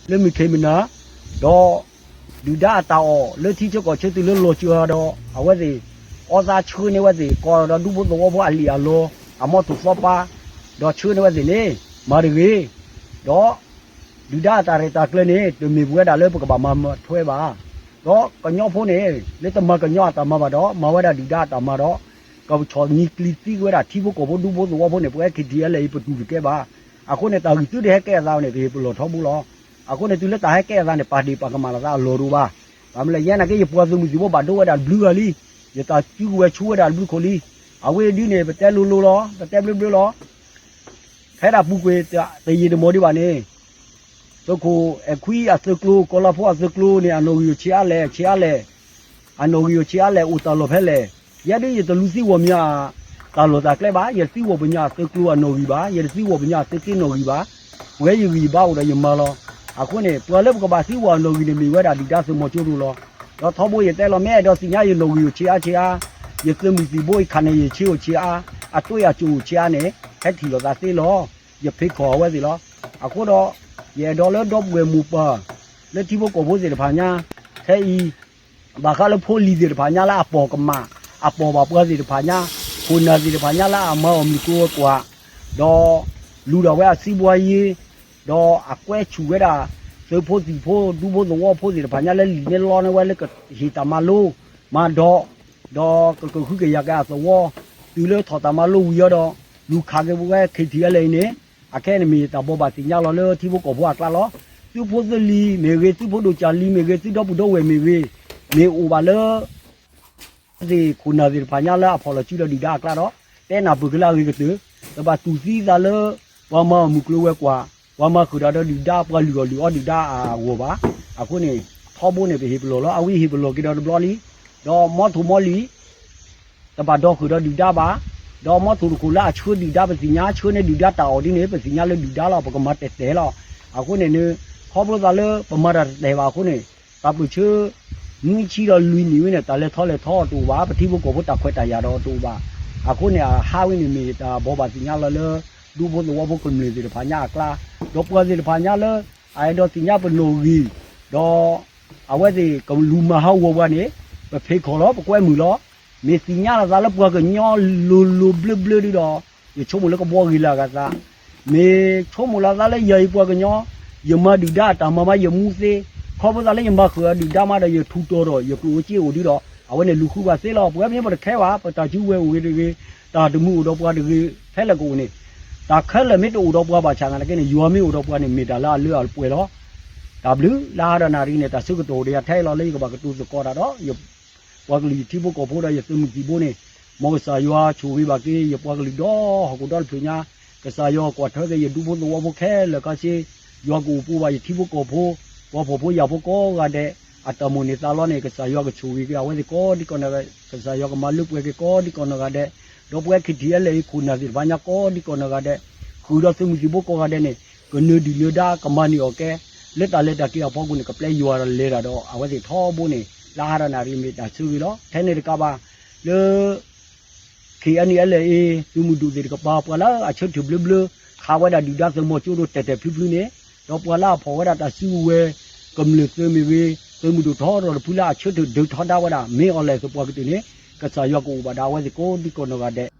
လၢမုၢ်ခ့မုၢ်နၤ, ဒီး ဒုၣ်ဒါအတၢ်အီၣ်လၢထံဆၢကီၢ်ဆၢတုၤလၢလီၤစၢၤဒီး အဝဲသ့ၣ် အီသးဆှၢန့ၢ်ဝဲသ့ၣ် ကိးဒီးဒူဖိသဝီဖိအလံာ်အလီ အမီထိၣ်သီပၤ, ဒီးဆှၢန့ၢ်ဝဲသ့ၣ်န့ၣ် မၤတဂ့ၤ, ဒီး ဒုၣ်ဒါအတၢ်ရဲၣ်တၢ်ကျဲၤန့ၣ် တမ့ၢ်ပဝဲဒၣ်လၢပကဘၣ်မၤထွဲဘၣ်. ဒီးကညီဖိန့ၣ် လၢတမၤကညီအတၢ်မၤဘၣ်ဒီး မၤဝဲဒၣ်ဒုၣ်ဒါအတၢ်မၤဒီး ကဆီၣ်နံၤကျံၤသံကွံာ်ဝဲဒၣ်ထံဖိကီၢ်ဖိဒူဖိသဝီဖိန့ၣ် ပဝဲ ခံထံၣ်အဲလၢအံၤ ပတူၢ်တကဲဘၣ်. အဃိန့ၣ် တၢ်ဂုၢ်သုတဟဲကဲအသးန့ၣ် ပဟ့ၣ်ပလီၢ်ထီဘိလီၤ. အဃိန့ၣ် တုၤလၢတၢ်ဟဲကဲအသးန့ၣ် ပာ်ဒ့ၣ်ပာ်ကမၣ်လီၤသးအလီၢ်တအိၣ်ဘၣ်. ဘၣ်မနုၤလဲၣ် ယဲနာ်က့ ယပှၤသုးမုၢ်သံၣ်ဘိဘၣ်ဒိဝဲဒၣ်တဘျုးဂၤလံ. ယတၢ်စုကဝဲၤဆူဝဲဒၣ်တဘျုးခိၣ်လံ. အဝဲဒ်န့ၣ် ပတဲလိၤလိၤလီၤ, ပတဲဘျၢဘျၢလီၤ. ဖဲဒၣ်ပူၤကွံာ်တယံာ်တမီၢ်ဒံးဘၣ်န့ၣ် သုးခိၣ်အဲၣ်ခွံအသုးကျိၤ ကီၤလၤဖိအသုးကျိၤန့ၣ် အနီၣ်ဂံၢ်အိၣ်ဆံးအါလဲၣ်, ဆံးအါလဲၣ်, အနီၣ်ဂံၢ်အိၣ်ဆံးအါလဲၣ် အိၣ်တၢ်လီၢ်ဖဲလဲၣ်. ယဲဒၣ်ယတလူၤသံဝီၢ်မၠး တၢ်လီၢ်တၢ်ကျဲဘၣ်, ယတသံဝီၢ်ပညၣ်အသုးကျိၤအနီၣ်ဂံၢ်ဘၣ်, ယတသံဝီၢ်ပညၣ်အသုးက့နီၣ်ဂံၢ်ဘၣ်. ပှဲၤယဂံၢ်ယဘါအိၣ်ဒီးယမၤလီၤ. အဃိန့ၣ် ပှၤလၢပကဘၣ်သံဝီၢ်အနီၣ်ဂံၢ်န့ၣ် မ့ၢ်ဝဲဒၣ်ဒုၣ်ဒါသုးမီၤကၠိဒိၣ်လီၤ. ဒီးထီဘိယတဲလီၤ မ့ၢ်အဲၣ်ဒိးသ့ၣ်ညါယနီၣ်ဂံၢ်အိၣ်ဆံးအါဆံးအါ, ယသုးမုၢ်သံၣ်ဘိ ယခါန့ၣ် ယဆ့အိၣ်ဆံးအါ, အတွဲၣ်အစိၣ်အိၣ်ဆံးအါန့ၣ် ဟဲထံၣ်လိာ်သးသ့လီၤ. ယဖံးခီၣ်အဝဲသ့ၣ်လီၤ. အဃိဒီး ယအဲၣ်ဒိးလၢဒီပုၢ်ဝဲၢ်မိၢ်ပၢ် လၢထံဖိကီၢ်ဖိသ့ၣ်တဖၣ်ညါ ခဲအံၤ ဘၣ်ဃးလၢဖိလံၤသ့ၣ်တဖၣ်ညါလၢအပိာ်ကမၣ်, အပိာ်ဘၣ်ပှၤသ့ၣ်တဖၣ်ညါ, ခိၣ်နၢ်သ့ၣ်တဖၣ်ညါလၢအမၤအီၣ်မုၢ်ကျိၤဝဲၤကွာ်, ဒီးလူၤဒၣ်ဝဲအစံးဘှါယ့, ဒီးအကွဲဆူၣ်ဝဲဒၣ် သုးဖိသံၣ်ဖိ ဒူဖိသဝီဖိသ့ၣ်တဖၣ်ညါလၢလံာ်န့ၣ်လီန့ၢ်ဝဲလၢကဟ့ၣ်တၢ်မၤလိ မၤဒီး ဒီးကကဟုကယာ်က့ၤအသဝီ, တုၤလၢထီၣ်တၢ်မၤလိဝံၤအီၤဒီး လူၤခးက့ၤပဝဲ ခံထံၣ်အဲလၢအံၤန့ၣ် အခဲအံၤန့ၣ်မ့ၢ်တၢ်ဘိးဘၣ်သ့ၣ်ညါလီၤလၢထံဖိကီၢ်ဖိအကျါလီၤ. သုးဖိသုးလံၤမ့ၢ်ဂ့ၤ, သုးဖိဒိၣ်ကၢ်လံၤမ့ၢ်ဂ့ၤ, သုးဒီပုၢ်ဒီဝဲၢ်မ့ၢ်ဂ့ၤ, မ့ၢ်အိၣ်ဘၣ်လၢ သ့ၣ်ခိၣ်နၢ်သ့ၣ်တဖၣ်ညါလၢအဖီၣ်လီၤစုဒီးဒုၣ်ဒါအကျါဒီး တဲနၢ်ပၢၢ်က့ၤလၢအဂ့ၤကတၢၢ်, တဘၣ်တူၢ်သံသးလၢ ပှၤမၤအီၣ်မုၢ်ကျိၤဝဲၤကွာ်, ပှၤမၤဃုာ်တၢ်ဒီးဒုၣ်ဒါ, ပှၤလုၢ်အီၣ်လုၢ်အီဒုၣ်ဒါအဂီၢ်ဘၣ်. အဃိန့ၣ် ထီဘိန့ၣ် ပဟ့ၣ်ပလီၢ်လီၤ. အဝဲဟ့ၣ်ပလီၢ်က့ၤဒီးတဘျီလံ, ဒီးမီထိၣ်မီလံၤ တဘၣ်ဒီဃုာ်ဒီးဒုၣ်ဒါဘၣ်, ဒီးမီထိၣ်တခိၣ်လၢအဆှၢဒုၣ်ဒါ ပသ့ၣ်ညါ, ဆှၢန့ၢ်ဒုၣ်ဒါတၢ်အီၣ်ဒ်န့ၣ် ပသ့ၣ်ညါလၢဒုၣ်ဒါလီၤ, ပကမၤတဲာ်တဲာ်လီၤ. အဃိန့ၣ် ခီဖျိသးလၢပမၤတၢ်တတဲာ်ဘၣ်အဃိန့ၣ် တၢ်ပၢၢ်ဆၢ နွံဆံဒီးလွံၢ်နံၣ်ဝဲန့ၣ် တၢ်လဲၤထီၣ်လဲၤထီအီၤတအိၣ်ဘၣ်, ပထံဖိကီၢ်ဖိတၢ်ခွဲးတၢ်ယာ်ဒီးတအိၣ်ဘၣ်. အဃိန့ၣ် အဟးဝဲန့ၣ်မ့ၢ်တၢ်ဘိးဘၣ်သ့ၣ်ညါလီၤလၢ ဒူဖိသဝီဖိကမျၢၢ်သ့ၣ်တဖၣ်ညါအကျါ, ဒီးပှၤသ့ၣ်တဖၣ်ညါလၢ အအဲၣ်ဒိးသ့ၣ်ညါပနီၣ်ဂံၢ်, ဒီး အဝဲသ့ၣ်ကလူၤမၤဟးဂီၤပှၤန့ၣ် ပဖံးခီၣ်လီၤ, ပကွဲမုာ်လီၤ. မ့ၢ်သ့ၣ်ညါလီၤသးလၢပှၤကညီလိၤလိၤဘျၢဘျၢဒုဒီး ယဆိကမိၣ်လၢကဘှီဂ့ၤလၢအဂၤသး, မ့ၢ်ဆိကမိၣ်လီၤသးလၢယၤအံၤပှၤကညီ, ယမၤဒုၣ်ဒါအတၢ်မၤမးယမူသ့, ခီဖျိသးလၢယမၤဃုာ်အဒုၣ်ဒါမးဒီးယထူးတီၤဒီး ယကျိၣ်အိၣ်စ့အိၣ်ဒုဒီး အဝဲန့ၣ်လူၤဃုဘၣ်သ့လီၤ. ပဝဲပညီပတခဲဘၣ်, ပတၢ်စုကဝဲၤအိၣ်ဂ့ၤတဂ့ၤ, တၢ်တမုာ်အိၣ်ဒီးပှၤတဂ့ၤ, ဖဲလဲၣ်ကအိၣ်န့ၣ်, တၢ်ခဲလၢာ်မ့ၢ်တအိၣ်ဒီးပှၤဘၣ်ဆၣ်နာ်သက့န့ၣ် ယွၤမ့ၢ်အိၣ်ဒီးပှၤန့ၣ် မ့ၢ်တၢ်လၢအလၢအပှဲၤလီၤ. တၢ်ဘျုးလၢဟါဒီးနၣ်ရံၣ်န့ၣ် တၢ်ဆၢကတီၢ်အိၣ်ဒီးယၤထဲအံၤလီၤ လၢယကဘၣ်ကတိၤသကိးတၢ်ဒီး ယ ပှၤကလုာ်ယထံဖိကီၢ်ဖိဒီးယသုးမုၢ်သံၣ်ဘိန့ၣ်, မ်ကစၢ်ယွၤဆိၣ်ဂ့ၤဘၣ်က့ၤ ယပှၤကလုာ်ဒီဟီၣ်ခိၣ်ဒီတဖျၢၣ်ညါ, ကစၢ်ယွၤကွၢ်ထွဲက့ၤယဒူဖိသဝီဖိခဲလၢာ်ခဲဆ့, ယွၤကအိၣ်ပူၤဘၣ်ယထံဖိကီၢ်ဖိ, ပှၤဖှီၣ်ဖိယာ်ဖိကိးဂၤဒဲး, အတၢ်မိၣ်န့ၢ်သးလီန့ၣ် ကစၢ်ယွၤကဆိၣ်ဂ့ၤက့ၤအဝဲသ့ၣ်ကိးဒံကိးနီၢ်ဂၤ, ကစၢ်ယွၤကမၤလၢပှဲၤက့ၤကိးဒံကိးနီၢ်ဂၤဒဲး, ဒီးပဝဲ ခံထံၣ်အဲလၢအံၤ ခိၣ်နၢ်သ့ၣ်တဖၣ်ညါကိးဒံကိးနီၢ်ဂၤဒဲး, ဃုာ်ဒီးသုးမုၢ်သံၣ်ဘိကိးဂၤဒဲးန့ၣ် ကနၢၤဒုၣ်နၢၤဒါ ကမၤန့ၢ်အီၣ်ကဲ, လၢတၢ်လဲၤတၢ်က့ၤအဖီခိၣ်န့ၣ် ကပျဲယွၤဒီးလဲၤတၢ်ဒီး အဝဲသ့ၣ်ထီဘိန့ၣ် လၢဟါဒီးနၣ်ရံၣ်မ့ၢ်တၢ်ဆၢဂ့ၤလီၤ. ထဲန့ၣ်တကးဘၣ် လၢ ခံအနံၣ်အဲလၢအံၤ သုးမုၢ်ဒိၣ်သ့ၣ်တကပၤ ပှၤလၢအဆၢထၢၣ်ဘျၢဘျၢ ခးဝဲဒၣ်ဒုၣ်ဒါသုးမီၤကၠိဒိၣ်တဲာ်တဲာ်ဖျုဖျုန့ၣ်, ဒီးပှၤလၢအဖီၣ်ဝဲဒၣ်တၢ်စုကဝဲၤ ကမျၢၢ်သုးမ့ၢ်ဂ့ၤ, သုးမုၢ်ဒိၣ်ထီထီၣ်တဖုလၢအဆၢထၢၣ်ဒုးထီဒါဝဲဒၣ် မ့ၢ်အီၤလဲၣ်သပှၢ်ကတၢၢ်န့ၣ်, ကစၢ်ယွၤကအိၣ်ဘၣ်ဒီးအဝဲသ့ၣ်ကိးဒံကိးနီၢ်ဂၤဒဲး